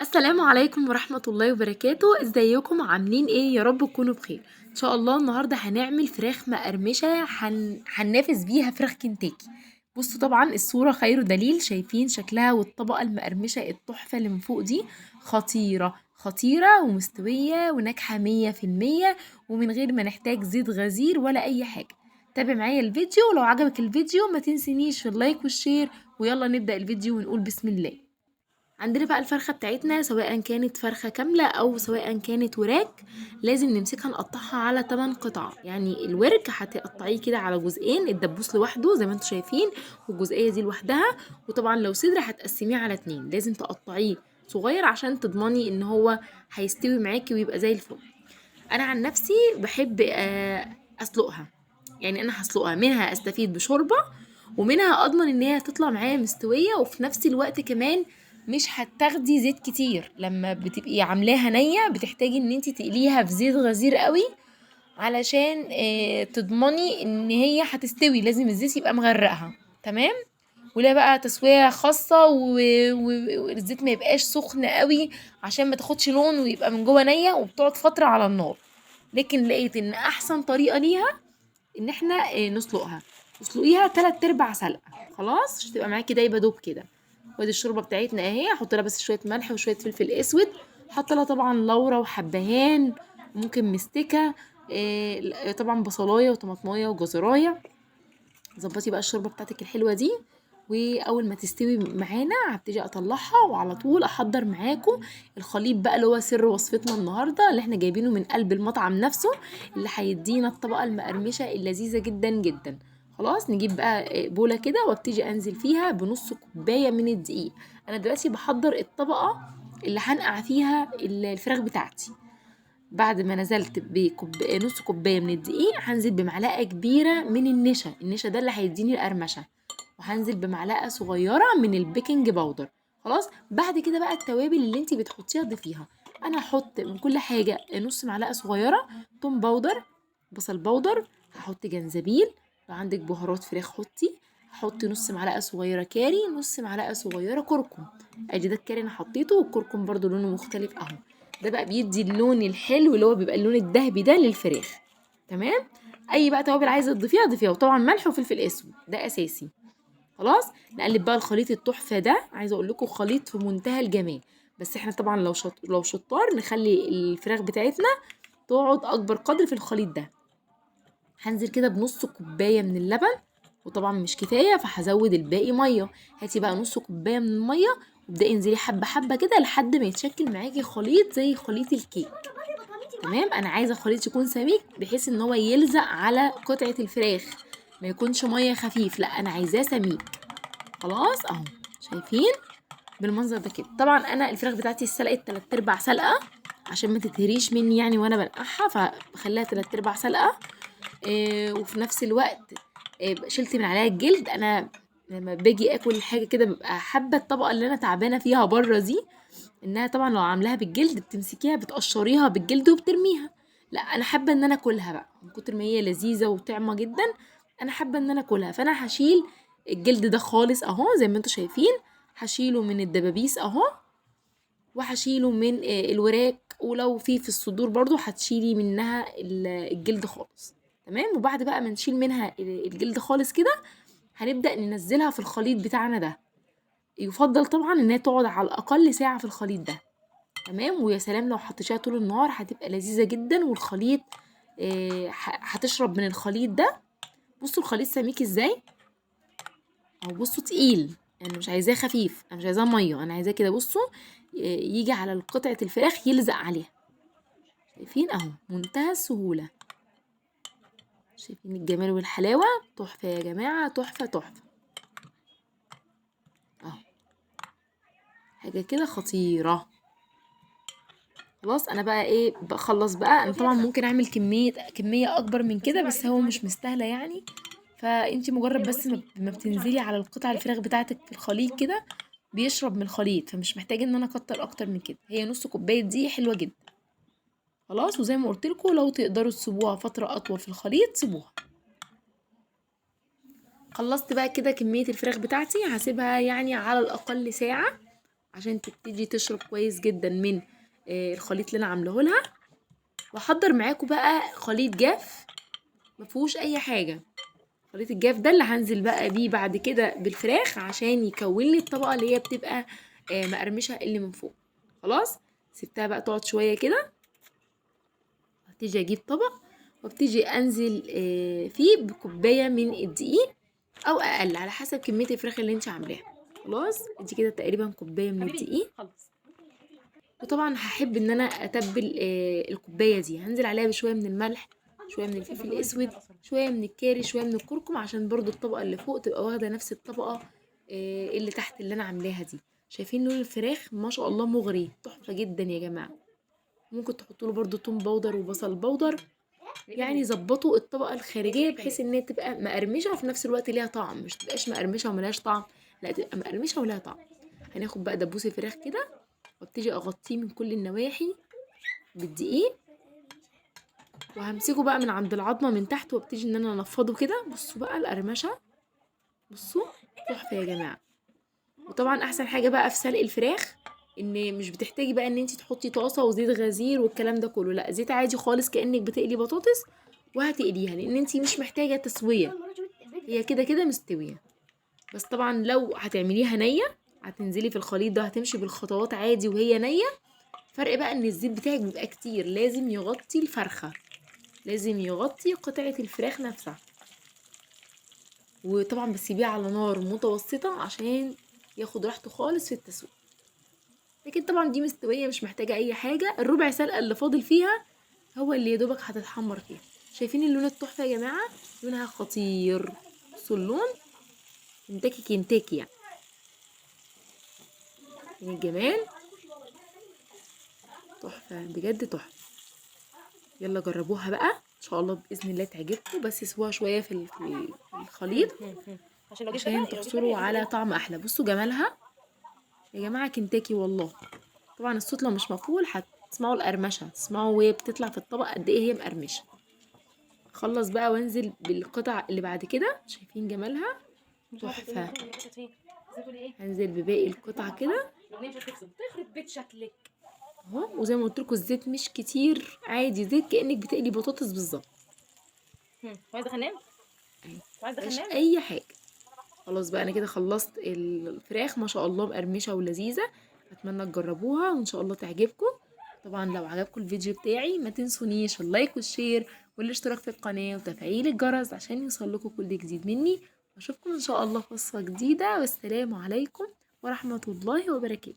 السلام عليكم ورحمة الله وبركاته. ازيكم عاملين ايه؟ يا رب تكونوا بخير ان شاء الله. النهارده هنعمل فراخ مقرمشة هننافس بيها فراخ كنتاكي. بصوا طبعا الصورة خير دليل، شايفين شكلها والطبقة المقرمشة التحفة اللي من فوق دي خطيرة خطيرة ومستوية وناجحة 100% ومن غير ما نحتاج زيت غزير ولا اي حاجة. تابع معايا الفيديو، ولو عجبك الفيديو ما تنسينيش في ال like وال share، ويلا نبدأ الفيديو ونقول بسم الله. عندنا بقى الفرخة بتاعتنا سواء كانت فرخة كاملة أو سواء كانت وراك، لازم نمسكها نقطعها على 8 قطع. يعني الورك هتقطعيه كده على جزئين، الدبوس لوحده زي ما انتم شايفين والجزئية دي لوحدها، وطبعا لو صدر هتقسميه على 2، لازم تقطعيه صغير عشان تضمني ان هو هيستوي معاكي ويبقى زي الفل. انا عن نفسي بحب اسلقها، يعني انا هسلقها منها استفيد بشوربة ومنها اضمن ان هي هتطلع معايا مستوية، وفي نفس الوقت كمان مش هتاخدي زيت كتير. لما بتبقي عاملاها نية بتحتاجي ان انتي تقليها في زيت غزير قوي علشان تضمني ان هي هتستوي، لازم الزيت يبقى مغرقها، تمام؟ ولا بقى تسوية خاصة والزيت ما يبقاش سخن قوي عشان ما تاخدش لون ويبقى من جوه نية وبتقعد فترة على النار. لكن لقيت ان احسن طريقة ليها ان احنا نسلقها. اسلقيها 3/4 سلقة خلاص، عشان تبقى معاكي دايبة دوب كده. وادي الشوربه بتاعتنا اهي، هحط لها بس شويه ملح وشويه فلفل اسود، حاطه لها طبعا لورا وحبهان، ممكن مستكه، طبعا بصلايه وطماطمايه وجزرايه. ظبطي بقى الشوربه بتاعتك الحلوه دي، واول ما تستوي معانا هبتدي اطلعها وعلى طول احضر معاكم الخليط بقى اللي هو سر وصفتنا النهارده، اللي احنا جايبينه من قلب المطعم نفسه، اللي هيدينا الطبقه المقرمشه اللذيذه جدا جدا. خلاص نجيب بقى بوله كده وابتدي انزل فيها بنص كوبايه من الدقيق. انا دلوقتي بحضر الطبقه اللي هنقع فيها الفراخ بتاعتي. بعد ما نزلت بنص كوبايه من الدقيق هنزل بمعلقه كبيره من النشا، النشا ده اللي هيديني القرمشه، وهنزل بمعلقه صغيره من ال baking powder. خلاص بعد كده بقى التوابل اللي انتي بتحطيها ضيفيها. انا هحط من كل حاجه نص معلقه صغيره، توم powder، بصل powder، هحط جنزبيل، لو عندك بهارات فراخ حطي، هحط نص معلقه صغيره كاري، نص معلقه صغيره كركم. ادي ده الكاري انا حطيته، والكركم برده لونه مختلف اهو، ده بقى بيدي اللون الحلو اللي هو بيبقى اللون الذهبي ده للفراخ، تمام؟ اي بقى توابل عايزه تضيفيها ضيفيها، وطبعا ملح وفلفل اسود ده اساسي. خلاص نقلب بقى الخليط التحفه ده، عايزه اقول لكم خليط في منتهى الجمال. بس احنا طبعا لو شطار نخلي الفراخ بتاعتنا تقعد اكبر قدر في الخليط ده. هنزل كده بنص كوبايه من اللبن، وطبعا مش كفايه فهزود الباقي ميه. هاتي بقى نص كوبايه من الميه وابداي انزلي حبه حبه كده لحد ما يتشكل معاكي خليط زي خليط الكيك، تمام؟ انا عايزه الخليط يكون سميك بحيث ان هو يلزق على قطعه الفراخ، ما يكونش ميه خفيف، لا انا عايزاه سميك. خلاص اهو شايفين بالمنظر ده كده. طبعا انا الفراخ بتاعتي اتسلقت 3/4 سلقه عشان ما تتهريش مني يعني وانا بنقعها، فبخليها 3/4 سلقه. وفي نفس الوقت شلت من عليها الجلد. انا لما باجي اكل حاجه كده ببقى حابه الطبقه اللي انا تعبانه فيها بره دي، انها طبعا لو عاملاها بالجلد بتمسكيها بتقشريها بالجلد وبترميها، لا انا حابه ان انا اكلها بقى من كتر ما هي لذيذه وطعمه جدا، انا حابه ان انا اكلها. فانا هشيل الجلد ده خالص اهو زي ما انتم شايفين، هشيله من الدبابيس اهو، وهشيله من الوراك، ولو في الصدور برضو هتشيلي منها الجلد خالص، تمام؟ وبعد بقى ما نشيل منها الجلد خالص كده هنبدأ ننزلها في الخليط بتاعنا ده. يفضل طبعا انها تقعد على الاقل ساعة في الخليط ده، تمام؟ ويا سلام لو حطيتيها طول النهار هتبقى لذيذة جدا، والخليط هتشرب من الخليط ده. بصوا الخليط سميك ازاي اهو، بصوا تقيل، انا مش عايزاه خفيف، انا مش عايزاه ميه، انا عايزاه كده بصوا، يجي على قطعة الفراخ يلزق عليها. شايفين اهو منتهى السهولة، شايفين الجمال والحلاوة؟ تحفة يا جماعة، تحفة تحفة اهو، حاجة كده خطيرة. خلاص انا بقى ايه بخلص بقى. انا طبعا ممكن اعمل كمية اكبر من كده، بس هو مش مستاهلة يعني، فانتي مجرد بس ما بتنزلي على القطع الفراخ بتاعتك في الخليط كده بيشرب من الخليط، فمش محتاجة ان انا اكتر اكتر من كده. هي نص كوباية دي حلوة جدا. خلاص وزي ما قلت لكم لو تقدروا تسيبوها فترة اطول في الخليط سيبوها. خلصت بقى كده كمية الفراخ بتاعتي، هسيبها يعني على الاقل ساعة عشان تبتدي تشرب كويس جدا من الخليط اللي انا عاملاه لها. واحضر معاكم بقى خليط جاف مفيهوش اي حاجة. خليط الجاف ده اللي هنزل بقى بيه بعد كده بالفراخ عشان يكون لي الطبقة اللي هي بتبقى مقرمشه اللي من فوق. خلاص سبتها بقى تقعد شوية كده. هبتدي اجيب طبق وابتدي انزل فيه بكوبايه من الدقيق او اقل على حسب كمية الفراخ اللي انت عاملاها. خلاص ادي كده تقريبا كوباية من الدقيق. وطبعا هحب ان انا اتبل الكوباية دي، هنزل عليها بشوية من الملح، شوية من الفلفل الاسود، شوية من الكاري، شوية من الكركم، عشان برضو الطبقة اللي فوق تبقى واخده نفس الطبقة اللي تحت اللي انا عاملاها دي. شايفين لون الفراخ ما شاء الله مغري، تحفة جدا يا جماعة. ممكن تحطوا له برضو توم powder وبصل powder، يعني ظبطوا الطبقة الخارجية بحيث ان هي تبقى مقرمشه وفي نفس الوقت ليها طعم، مش تبقاش مقرمشه وملهاش طعم، لا تبقى مقرمشه ولها طعم. هناخد بقى دبوس الفراخ كده وابتدي اغطيه من كل النواحي بالدقيق، وهمسكه بقى من عند العظمة من تحت وابتدي ان انا انفضه كده. بصوا بقى القرمشه، بصوا تحفة يا جماعة. وطبعا احسن حاجة بقى في سلق الفراخ ان مش بتحتاجي بقى ان انت تحطي طاسه وزيت غزير والكلام ده كله، لا زيت عادي خالص كانك بتقلي بطاطس وهتقليها، لان انت مش محتاجه تسويه، هي كده كده مستوية. بس طبعا لو هتعمليها نيه هتنزلي في الخليط ده، هتمشي بالخطوات عادي وهي نيه. فرق بقى ان الزيت بتاعك بيبقى كتير، لازم يغطي الفرخه، لازم يغطي قطعه الفراخ نفسها. وطبعا بتسيبيه على نار متوسطه عشان ياخد راحته خالص في التسوية. لكن طبعا دي مستوية مش محتاجه اي حاجة، الربع سلقه اللي فاضل فيها هو اللي يا دوبك هتتحمر فيها. شايفين اللون التحفة يا جماعة، لونها خطير. بصوا اللون كنتاكي كنتاكي يعني، من الجمال تحفة بجد تحفة. يلا جربوها بقى ان شاء الله باذن الله تعجبكم. بس سووها شوية في الخليط عشان تحصلوا على طعم احلى. بصوا جمالها يا جماعة، كنتاكي والله. طبعا الصوت لو مش مقفول هتسمعوا القرمشه، تسمعوا وهي بتطلع في الطبق قد ايه هي مقرمشه. خلص بقى وانزل بالقطع اللي بعد كده. شايفين جمالها تحفة. هنزل بباقي القطع كده اهو. وزي ما قلت لكم الزيت مش كتير، عادي زيت كانك بتقلي بطاطس بالظبط. عايزه خنام، عايزه خنام اي حاجة. خلاص بقى انا كده خلصت الفراخ ما شاء الله مقرمشه ولذيذه. اتمنى تجربوها وان شاء الله تعجبكم. طبعا لو عجبكم الفيديو بتاعي ما تنسونيش ال like وال share والاشتراك في القناة وتفعيل الجرس عشان يوصل لكم كل جديد مني. واشوفكم ان شاء الله في وصفه جديدة، والسلام عليكم ورحمة الله وبركاته.